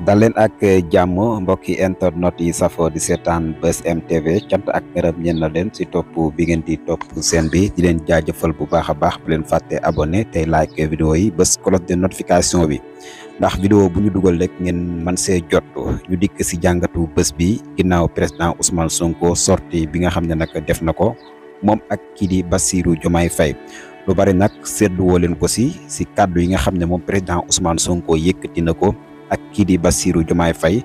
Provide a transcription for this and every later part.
dal leen ak jàmm mbokki internet yi safo di seetaan Buzz M TV cant ak ngërëm ñeen na leen si topp bi ngeen di topp seen bi di leen jaajëfal bu baax a baax bu leen fàtte abonné tey like vidéo yi bés cloche de notification bi ndax vidéo bu ñu dugal rek ngeen man see jot ñu dikk si jàngatu bés bi ginnaaw président Ousmane Sonko sorti bi nga xam ne nag def na ko moom ak kii di Bassirou Diomaye Faye lu bari nag seddu woo leen ko si kàddu yi nga xam ne moom président Ousmane Sonko yëkkati na ko ak kii di Bassirou Diomaye Faye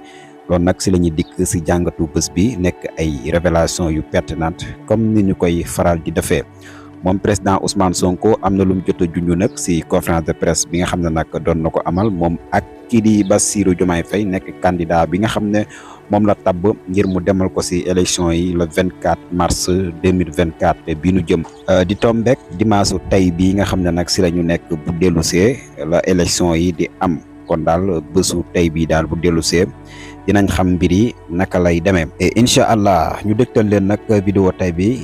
loolu nag si la ñuy dikk si jàngatu bés bi nekk ay révélation yu pertinente comme ni ñu koy faral di defee moom président Ousmane Sonko am na lu mu jot a junj nag si conférence de presse bi nga xam ne nag doon na ko amal moom ak kii di Bassirou Diomaye Faye nekk candidat bi nga xam ne moom la tabb ngir mu demal ko si élection yi le 24 mars 2024 bi nu jëm di tombek dimanche tey bii nga xam ne nag si la ñu nekk bu dellu see la élection yi di am kon daal bésu tey bii daal bu dellu see dinañ xam mbir yi naka lay demee incha allah ñu dégtal leen nag vidéo tey bi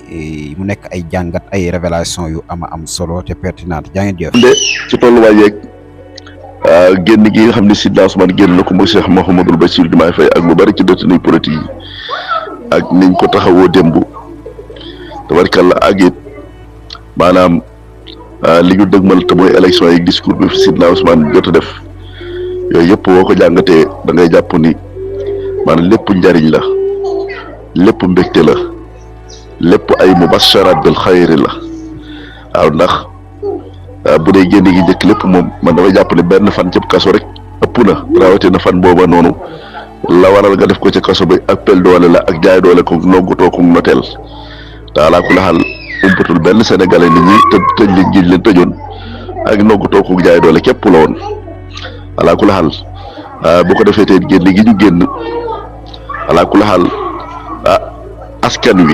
mu nekk ay jàngat ay révélation yu ama am solo te pertinente jaa ngeen jëf. ci tolluwaay yeeg génn gi nga xam ne Sidna Ousmane génn na ko mu Cheikh Mouhamadou Bassirou Diomaye Faye ak lu bari ci détenu politique yi ak niñ ko taxawoo démb tabarkalla ak it maanaam li ñu dëgmal te mooy élection yi discours bi Sidna Ousmane jot a def. yooyu yëpp boo ko jàngatee da ngay jàpp ni maanaam lépp njariñ la lépp mbégte la lépp ay mubasharat bil xayri la waaw ndax bu dee génn gi njëkk lépp moom man damay jàpp ni benn fan cëb kaso rek ëpp na rawatina fan booba noonu la waral nga def ko ca kaso bi ak pel doole la ak jaay doole ko noggutoo ko noteel taalaa ku laxal umpatul benn sénégalais nit ñi tëj leen jiñ leen tëjoon ak noggutoo ko jaay doole képp la woon alaa ku la xaal bu ko defee tey génn gi ñu génn alaa ku la xaal askan wi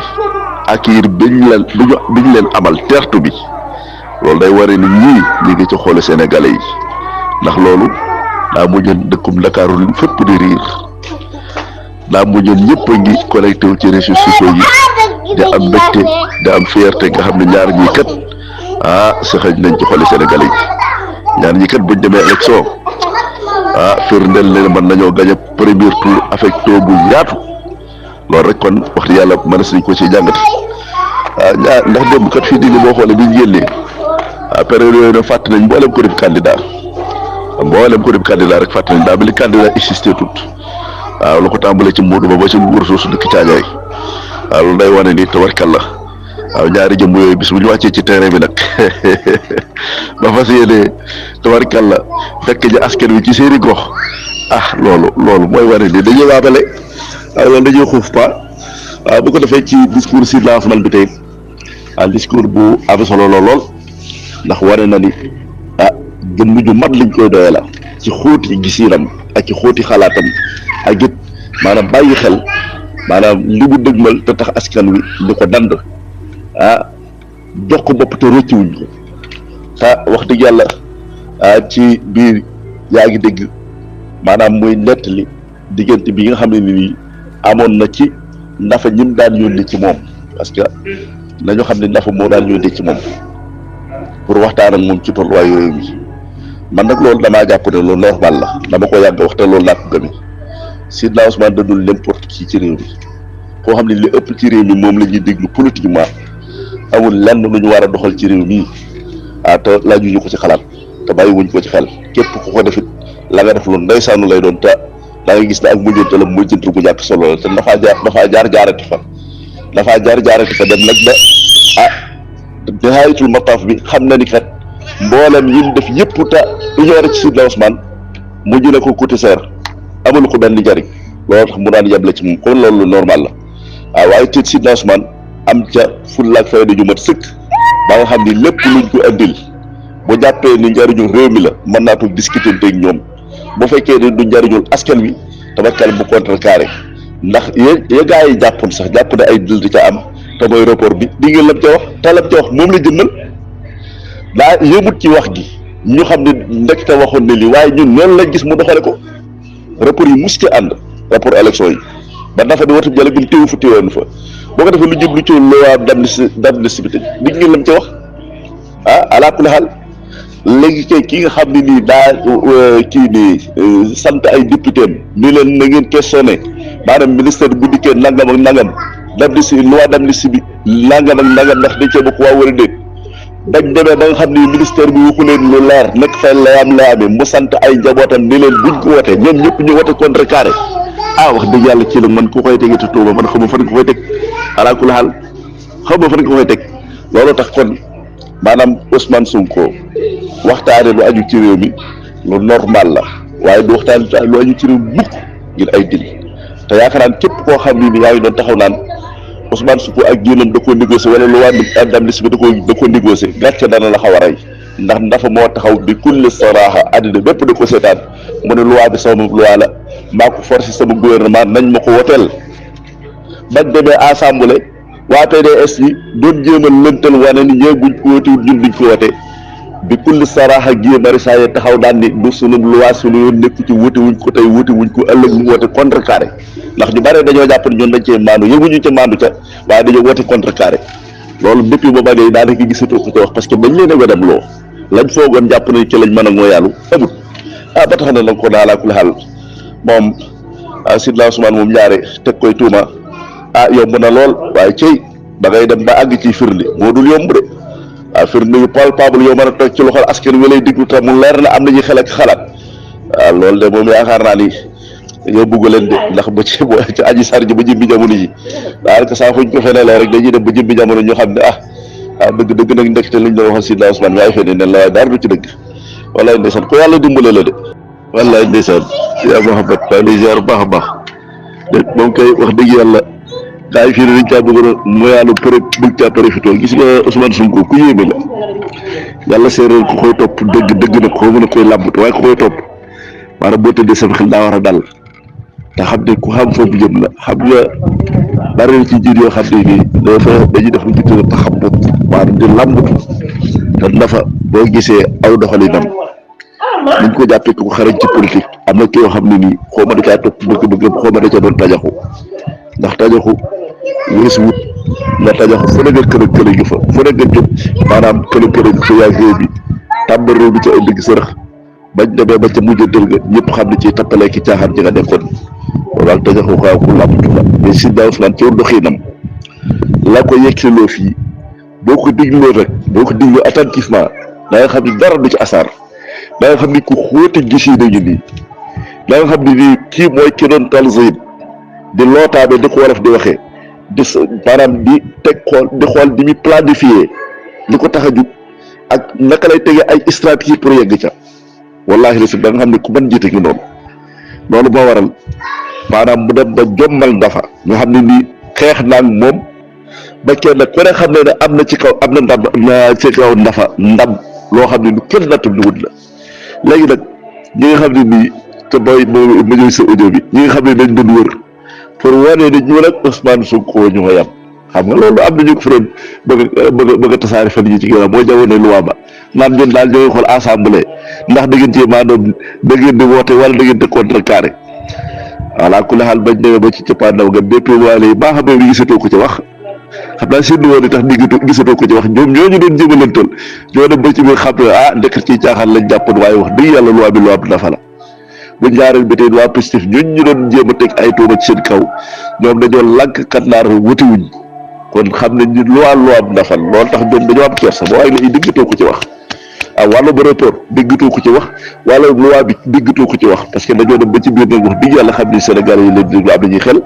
ak yir biñ leen amal teertu bi loolu day waree ni ñii ñu ngi ci xoole sénégalais yi ndax loolu daa mujjoon dëkkum Ndakaaru li fépp di riir daa mujjoon ñëpp a ngi connecté wu ci réseaux sociaux yi di am mbégte di am fierté nga xam ne ñaar ñii kat saxañ nañ ci xoole sénégalais yi ñaar ñii kat buñ demee élection firndeel leen mën nañoo gañ a premier tour affecté bu yaatu loolu rek kon wax dëgg yàlla mën nañ ko ci jàngati ndax démb kat fii nii boo xoolee bi ñu génnee période yooyu nag fàtte nañ mboolem ko def candidat rek fàtte nañ daa mel ni candidat existé tout waaw lu ko tàmbalee ci Moodu ba ci nguur soosu dëkk Caajaay waaw loolu day wane ni tabarkalla waaw ñaari jëmm yooyu bis bu ñu wàccee ci terrain bi nag ba fas yéene tabarkalla fekk ji askan wi ci seeni gox loolu mooy wane ni dañuy waabale loolu dañuy xuuf waaw bu ko defee ci discours si lancement bi tey discours bu am solo lool ndax wane na ni jëmm ju mat liñ koy doye la ci xóoti gisiinam ak ci xóoti xalaatam ak it maanaam bàyyi xel maanaam li mu dëgmal te tax askan wi di ko dand jox ko bopp te rëccuwuñ ko wax dëgg yàlla ci biir yaa ngi dégg maanaam muy nettali diggante bi nga xam ne nii amoon na ci Nafa ñim daan yónni ci moom parce que nañu xam ne Nafa moo daan yónni ci moom pour waxtaan ak moom ci tolluwaay yooyu bi man nag loolu damaa jàpp ne loolu normal la dama ko yàgg wax te loolu laa ko gëmee Sidna Ousmane dadul n'importe qui ci réew mi koo xam ne li ëpp ci réew mi moom la ñuy déglu politiquement amul lenn lu ñu war a doxal ci réew mi te laajuñu ko ci xalaat te bàyyiwuñ ko ci xel képp ku ko defit la nga def loolu ndeysaanu lay doon te da nga gis ne ak mujjante la mujjantu gu ñàkk solo la te dafaa jaar jaarati fa dem nag ba nihaayatul mataaf bi xam na ni kat mboolem yi ñu def yëpp te ignoré ci Sidna Ousmane mujj na ko coûté cher amul ko benn njariñ loolu tax mu daan yeble ci moom kon loolu normal la waaye te Sidna Ousmane am ca fulla ak fayda ju mat sëkk ba nga xam ni lépp luñ ko andil bu jàppee ni njariñu réew mi la mën naa toog discuter ak ñoom bu fekkee ne du njariñul askan wi tabakkal bu contrecarré ndax ya gaa yi jàppoon sax jàpp ne ay dil di ca am te mooy rapport bi di ngeen lam ca wax te lam ca wax moom la jëmmal daa yëmut ci wax gi ñu xam ne ndekte waxoon ne lii waaye ñun noonu lañ gis mu doxale ko rapport yi mus ci ànd rapport élection yi ba Nafa di watub jale bi mu téewu fa téewoon fa boo ko defee lu jëm lu ci loi d'amnistie bi tëj di ngeen lam ca wax alaa kulli xaal léegi kay ki nga xam ne nii daa kii nii sant ay député am ni leen na ngeen questionné maanaam ministère bu dikkee nangam ak nangam d'amnistie loi d'amnistie bi nangam ak nangam ndax dañ cee bokk waa wala déet bañ demee ba nga xam ni ministère bi waxu leen lu leer nekk fay layaame mu sant ay njabootam ni leen buñ ko wote ñoom ñëpp ñu wote contrecarré wax dëgg yàlla ci la man ku koy tege te tuuba man xaw ma fan nga koy teg alaa kulli xaal xaw ma fan nga koy teg loolu tax kon maanaam Ousmane Sonko waxtaane lu aju ci réew mi lu normal la waaye du waxtaane lu aju ci réew mukk ngir ay dil te yaakaar naan képp koo xam ni yaa ngi doon taxaw naan Ousmane Sonko ak génnam da koo négocier wala lu waa d'amnistie bi da koo négocier gàcce dana la xaw a rey ndax dafa moo taxaw bi kulli saraaxa àddina bépp da ko seetaan mu ne loi bi sama loi la maa ko forcé sama gouvernement nañ ma ko woteel bañ demee assemblée waa PDS yi doon jéem a lëntal wane ni ñee buñ ko wotewul ñun duñ ko wote bi kulli saraaxa Guy Marius Sagna taxaw daan ni du sunu loi sunu yoon nekku ci wote wuñ ko tey wote wuñ ko ëllëg mu wote contrecarré ndax ñu bare dañoo jàpp ne ñoom dañ cee maandu yëguñu ca maandu ca waaye dañoo wote contrecarré loolu depuis booba léegi daanaka gisatoo ko ci wax parce que bañ leen a wedam loo lañ foogoon jàpp nañ ci lañ mën a ngooyaalu amut ba tax na nag ko daal kulli xaal moom Sidna Ousmane moom ñaare teg koy tuuma yomb na lool waaye cey da ngay dem ba àgg ci firnde moo dul yomb de firnde yu palpable yow mën a toog ci loxol askan wi lay diglu te mu leer na am nañu xel ak xalaat loolu de moom yaakaar naa ni yow bëgg leen de ndax ba ci aji sar ji ba jëmbi jamono ji daanaka saa fuñ ko fenelee rek dañuy dem ba jëmbi jamono ñu xam ne dëgg nag ndekete liñ doon waxal Sidna Ousmane waaye fene ne la waaye dara du ci dëgg wallaay ndeysaan ko yàlla dimbale la de wallaay ndeysaan yaa Mouhamed maa ngi lay ziar bu baax a baax moom kay wax dëgg yàlla gaa yi fii ne dañ caa bëgg a moyaalu bëgg caa profité gis nga Ousmane Sonko ku yéeme la yàlla séeréer ku koy topp dëgg nag xaw mën a koy làmbatu waaye ku koy topp maanaam boo tëddee sama xel daa war a dal te xam ne ku xam foofu jëm la xam nga bari na ci jiir yoo xam ne nii dañuy def lu ci tudd taxaw maanaam di làmbatu te dafa boo gisee aw doxalinam niñ ko jàppee ko xarañ ci politique am na ki yoo xam ne nii xaw ma da caa topp bëgg xaw ma da ca doon tajaxu ndax tajaxu weesu wut nga tajaxu fu ne nga kër gi fa fu ne nga jëm maanaam kër gi fa yaa réew bi tàmbal réew bi ca indi gi sërëx bañ demee ba ca mujjantal nga ñëpp xam ne ci tappalee ki caaxaan ji nga nekkoon daal tajaxu xaaw ku làmbatu la mais Sidna Ousmane ci doxinam la ko yegsiloo fii boo ko digloo attentivement da nga xam ni dara du ci asaar da nga xam ni ku xóote gis yi nañu nii da nga xam ni nii kii mooy ki doon tal Zayd di lootaabe di ko waraf di waxee di maanaam di teg xool di muy planifier li ko tax a jug ak naka lay tege ay stratégie pour yegg ca wallahi la si da nga xam ne ku mën jiite ngi noonu loolu moo waral maanaam mu dem ba jommal Ndafa nga xam ne nii xeex naag moom ba kenn ku ne xam ne am na ci kaw am na ndam ci kaw Ndafa ndam loo xam ne lu kenn nattul lu wut la léegi nag ñi nga xam ne nii te booy ma ñëw sa audio bi ñi nga xam ne dañ doon wër pour wane ne ñu nag Ousmane Sonko ñu ko yam xam nga loolu am na ñu ko fi doon bëgg a tasaare fan yi ci ginnaaw mooy jamono loi ba naan ñun daal ñoo ngi xool assemblée ndax da ngeen cee maanaam da ngeen di woote wala da ngeen di contrecarré voilà ku la xaal bañ demee ba ci cappaandaw nga bépp waale yi baax a bëri gisatoo ko ci wax xam naa seen woon tax gisatoo ko ci wax ñoom ñooñu doon jëmalantal ñoo dem ba ci biir xam ne ndekk ci caaxaan lañ jàppoon waaye wax dëgg yàlla loi bi dafa la bu ñaareel bi tey waa Pastef ñun ñu doon jéem a teg ay tuuma ci seen kaw ñoom dañoo lànk katnaar wuti wuñ kon xam ne ñu loi am nafal loolu tax ñoom dañoo am kersa ba waaye léegi diggatoo ko ci wax wàllu ba rapport diggatoo ko ci wax wala loi bi diggatoo ko ci wax parce que dañoo dem ba ci biir nag wax dëgg yàlla xam ni Sénégal yi leen déglu am nañuy xel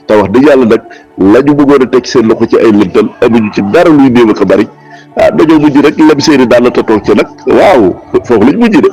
te wax dëgg yàlla nag la ñu bëggoon a teg seen loxo ci ay lëntal amuñu ci dara luy néew ak a bari dañoo mujj rek lem seeni daal la toog ci nag waaw foofu lañ mujj de